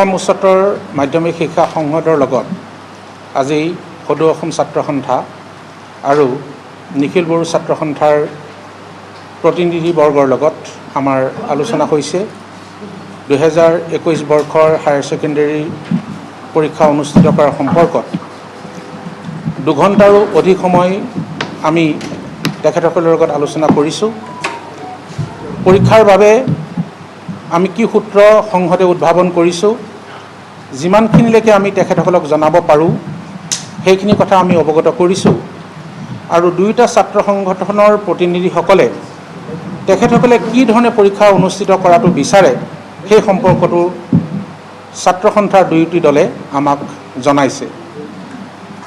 অসম উচ্চতৰ মাধ্যমিক শিক্ষা সংসদৰ লগত আজি সদৌ অসম ছাত্ৰ সন্থা আৰু নিখিল বড়ো ছাত্ৰ সন্থাৰ প্ৰতিনিধিবৰ্গৰ লগত আমাৰ আলোচনা হৈছে। 2021 বৰ্ষৰ হায়াৰ ছেকেণ্ডেৰী পৰীক্ষা অনুষ্ঠিত কৰাৰ সম্পৰ্কত 2 ঘণ্টাৰো অধিক সময় আমি তেখেতসকলৰ লগত আলোচনা কৰিছোঁ। পৰীক্ষাৰ বাবে আমি কি সূত্ৰ সংসদে উদ্ভাৱন কৰিছোঁ, যিমানখিনিলৈকে আমি তেখেতসকলক জনাব পাৰোঁ, সেইখিনি কথা আমি অৱগত কৰিছোঁ। আৰু দুয়োটা ছাত্ৰ সংগঠনৰ প্ৰতিনিধিসকলে তেখেতসকলে কি ধৰণে পৰীক্ষা অনুষ্ঠিত কৰাটো বিচাৰে, সেই সম্পৰ্কটো ছাত্ৰ সন্থাৰ দুয়োটি দলে আমাক জনাইছে।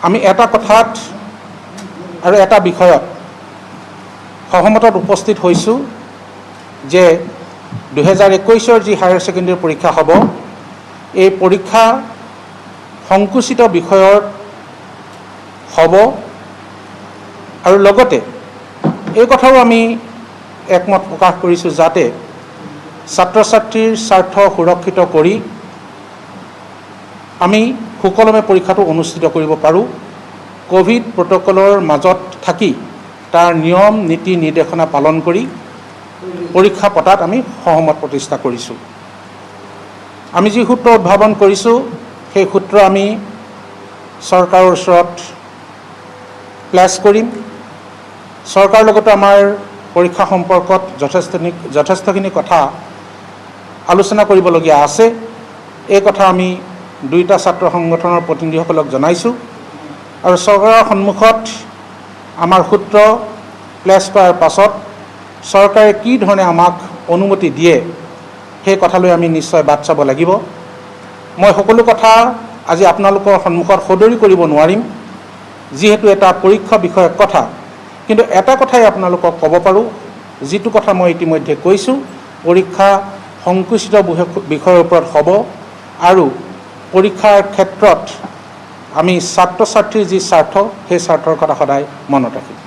আমি এটা কথাত আৰু এটা বিষয়ত সহমতত উপস্থিত হৈছোঁ যে 2021ৰ যি হায়াৰ ছেকেণ্ডেৰী পৰীক্ষা হ'ব, এই পৰীক্ষা সংকুচিত বিষয়ত হ'ব। আৰু লগতে এই কথাও আমি একমত প্ৰকাশ কৰিছোঁ যাতে ছাত্ৰ ছাত্ৰীৰ স্বাৰ্থ সুৰক্ষিত কৰি আমি সুকলমে পৰীক্ষাটো অনুষ্ঠিত কৰিব পাৰোঁ। ক'ভিড প্ৰট'কলৰ মাজত থাকি, তাৰ নিয়ম নীতি নিৰ্দেশনা পালন কৰি পৰীক্ষা পতাত আমি সহমত প্ৰতিষ্ঠা কৰিছোঁ। আমি যি সূত্ৰ উদ্ভাৱন কৰিছোঁ, সেই সূত্ৰ আমি চৰকাৰৰ ওচৰত প্লেচ কৰিম। চৰকাৰৰ লগতো আমাৰ পৰীক্ষা সম্পৰ্কত যথেষ্টখিনি কথা আলোচনা কৰিবলগীয়া আছে। এই কথা আমি দুয়োটা ছাত্ৰ সংগঠনৰ প্ৰতিনিধিসকলক জনাইছোঁ। আৰু চৰকাৰৰ সন্মুখত আমাৰ সূত্ৰ প্লেচ কৰাৰ পাছত চৰকাৰে কি ধৰণে আমাক অনুমতি দিয়ে, সেই কথালৈ আমি নিশ্চয় বাট চাব লাগিব। মই সকলো কথা আজি আপোনালোকৰ সন্মুখত সদৰি কৰিব নোৱাৰিম, যিহেতু এটা পৰীক্ষা বিষয়ক কথা। কিন্তু এটা কথাই আপোনালোকক ক'ব পাৰোঁ, যিটো কথা মই ইতিমধ্যে কৈছোঁ, পৰীক্ষা সংকুচিত বিষয়ৰ ওপৰত হ'ব আৰু পৰীক্ষাৰ ক্ষেত্ৰত আমি ছাত্ৰ ছাত্ৰীৰ যি স্বাৰ্থ, সেই স্বাৰ্থৰ কথা সদায় মনত ৰাখিম।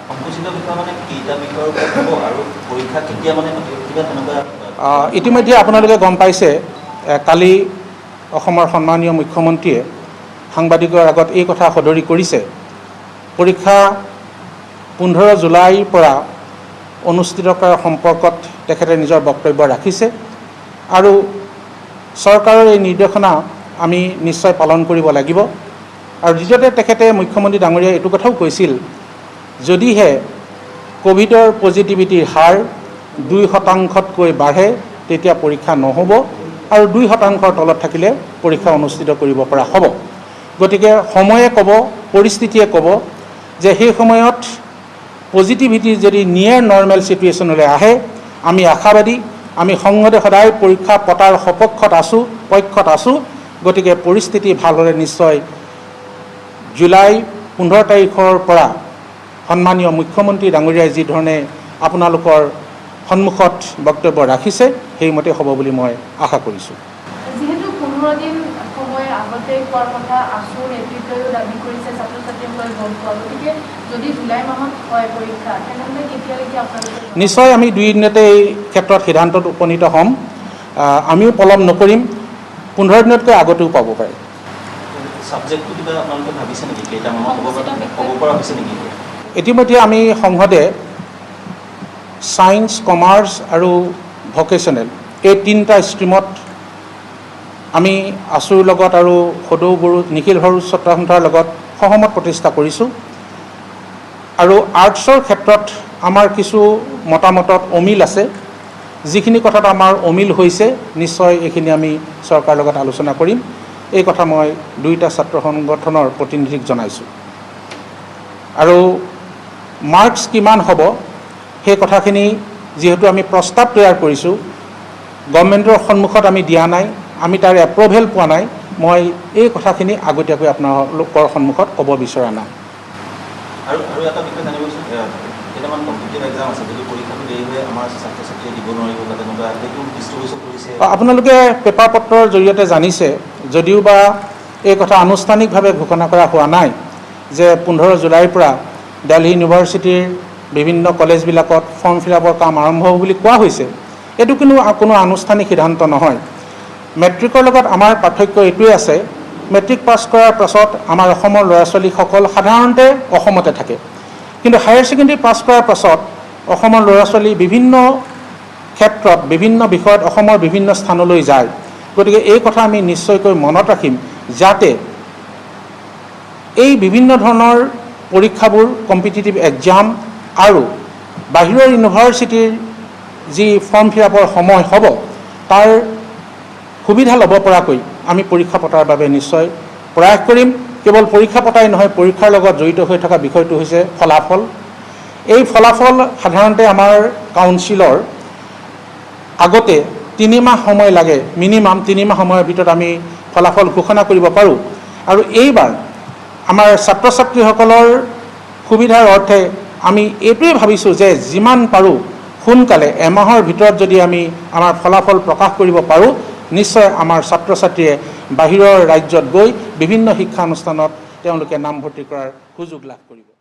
সংকুচিত বিষয় মানে কেইটা বিষয়ৰ ওপৰত হ'ব আৰু পৰীক্ষা কেতিয়া মানে পাতিব, কিবা তেনেকুৱা? ইতিমধ্যে আপোনালোকে গম পাইছে, কালি অসমৰ সন্মানীয় মুখ্যমন্ত্ৰীয়ে সাংবাদিকৰ আগত এই কথা সদৰি কৰিছে। পৰীক্ষা 15 জুলাইৰ পৰা অনুষ্ঠিত কৰাৰ সম্পৰ্কত তেখেতে নিজৰ বক্তব্য ৰাখিছে আৰু চৰকাৰৰ এই নিৰ্দেশনা আমি নিশ্চয় পালন কৰিব লাগিব। আৰু দ্বিতীয়তে তেখেতে, মুখ্যমন্ত্ৰী ডাঙৰীয়াই এইটো কথাও কৈছিল, যদিহে ক'ভিডৰ পজিটিভিটিৰ হাৰ 2 শতাংশতকৈ বাঢ়ে, তেতিয়া পৰীক্ষা নহ'ব আৰু 2 শতাংশৰ তলত থাকিলে পৰীক্ষা অনুষ্ঠিত কৰিব পৰা হ'ব। গতিকে সময়ে ক'ব, পৰিস্থিতিয়ে ক'ব যে সেই সময়ত পজিটিভিটি যদি নিয়েৰ নৰ্মেল চিটুৱেশ্যনলৈ আহে। আমি আশাবাদী, আমি সংসদে সদায় পৰীক্ষা পতাৰ সপক্ষত আছোঁ, পক্ষত আছোঁ। গতিকে পৰিস্থিতি ভাল হ'লে নিশ্চয় জুলাই 15 তাৰিখৰ পৰা সন্মানীয় মুখ্যমন্ত্ৰী ডাঙৰীয়াই যিধৰণে আপোনালোকৰ সন্মুখত বক্তব্য ৰাখিছে, সেইমতে হ'ব বুলি মই আশা কৰিছোঁ। যিহেতু 15 দিন সময় আগতে কোৱাৰ কথা আছুৰ নেতৃত্বইও দাবী কৰিছে, ছাত্ৰ ছাত্ৰীসকলে গম পোৱা, গতিকে যদি জুলাই মাহত হয় পৰীক্ষা, তেনেহ'লে কেতিয়ালৈকে আপোনালোকে জনাব? নিশ্চয় আমি দুই দিনতে এই ক্ষেত্ৰত সিদ্ধান্তত উপনীত হ'ম। আমিও পলম নকৰিম। 15 দিনতকৈ আগতেও পাব পাৰে। ছাবজেক্টটো কিবা আপোনালোকে ভাবিছে নেকি, কেইটামানত হ'ব বা ক'ব পৰা হৈছে নেকি? ইতিমধ্যে আমি সংসদে ছায়েন্স, কমাৰ্চ আৰু ভকেশ্যনেল এই তিনিটা ষ্ট্ৰীমত আমি আছুৰ লগত আৰু সদৌ বড়ো, নিখিল বড়ো ছাত্ৰ সন্থাৰ লগত সহমত প্ৰতিষ্ঠা কৰিছোঁ। আৰু আৰ্টছৰ ক্ষেত্ৰত আমাৰ কিছু মতামতত অমিল আছে। যিখিনি কথাত আমাৰ অমিল হৈছে, নিশ্চয় এইখিনি আমি চৰকাৰৰ লগত আলোচনা কৰিম। এই কথা মই দুয়োটা ছাত্ৰ সংগঠনৰ প্ৰতিনিধিক জনাইছোঁ। আৰু মাৰ্কছ কিমান হ'ব, সেই কথাখিনি যিহেতু আমি প্ৰস্তাৱ তৈয়াৰ কৰিছোঁ, গভৰ্ণমেণ্টৰ সন্মুখত আমি দিয়া নাই, আমি তাৰ এপ্ৰুভেল পোৱা নাই, মই এই কথাখিনি আগতীয়াকৈ আপোনালোকৰ সন্মুখত ক'ব বিচৰা নাই। আৰু এটা বিষয় জানিব বিচাৰিছোঁ, কেইটামান কম্পিটিটিভ এক্সাম আছে, যদি পৰীক্ষাটো দেৰি হয় আমাৰ ছাত্ৰ ছাত্ৰীয়ে দিব নোৱাৰিব বা তেনেকুৱা, সেইটো দৃষ্টিগোচৰ কৰিছে? আপোনালোকে পেপাৰ পত্ৰৰ জৰিয়তে জানিছে, যদিও বা এই কথা আনুষ্ঠানিকভাৱে ঘোষণা কৰা হোৱা নাই যে 15 জুলাইৰ পৰা দেলহি ইউনিভাৰ্চিটিৰ বিভিন্ন কলেজবিলাকত ফৰ্ম ফিল আপৰ কাম আৰম্ভ হ'ব বুলি কোৱা হৈছে। এইটো কিন্তু কোনো আনুষ্ঠানিক সিদ্ধান্ত নহয়। মেট্ৰিকৰ লগত আমাৰ পাৰ্থক্য এইটোৱে আছে, মেট্ৰিক পাছ কৰাৰ পাছত আমাৰ অসমৰ ল'ৰা ছোৱালীসকল সাধাৰণতে অসমতে থাকে, কিন্তু হায়াৰ ছেকেণ্ডেৰী পাছ কৰাৰ পাছত অসমৰ ল'ৰা ছোৱালী বিভিন্ন ক্ষেত্ৰত, বিভিন্ন বিষয়ত অসমৰ বিভিন্ন স্থানলৈ যায়। গতিকে এই কথা আমি নিশ্চয়কৈ মনত ৰাখিম, যাতে এই বিভিন্ন ধৰণৰ পৰীক্ষাবোৰ, কম্পিটিটিভ এক্সাম আৰু বাহিৰৰ ইউনিভাৰ্চিটিৰ যি ফৰ্ম ফিল আপৰ সময় হ'ব, তাৰ সুবিধা ল'ব পৰাকৈ আমি পৰীক্ষা পতাৰ বাবে নিশ্চয় প্ৰয়াস কৰিম। কেৱল পৰীক্ষা পতাই নহয়, পৰীক্ষাৰ লগত জড়িত হৈ থকা বিষয়টো হৈছে ফলাফল। এই ফলাফল সাধাৰণতে আমাৰ কাউন্সিলৰ আগতে 3 মাহ সময় লাগে, মিনিমাম 3 মাহ সময়ৰ ভিতৰত আমি ফলাফল ঘোষণা কৰিব পাৰোঁ। আৰু এইবাৰ আমাৰ ছাত্ৰ ছাত্ৰীসকলৰ সুবিধাৰ অৰ্থে আমি এইটোৱে ভাবিছোঁ যে যিমান পাৰোঁ সোনকালে এমাহৰ ভিতৰত যদি আমি আমাৰ ফলাফল প্ৰকাশ কৰিব পাৰোঁ, নিশ্চয় আমাৰ ছাত্ৰ ছাত্ৰীয়ে বাহিৰৰ ৰাজ্যত গৈ বিভিন্ন শিক্ষানুষ্ঠানত তেওঁলোকে নামভৰ্তি কৰাৰ সুযোগ লাভ কৰিব।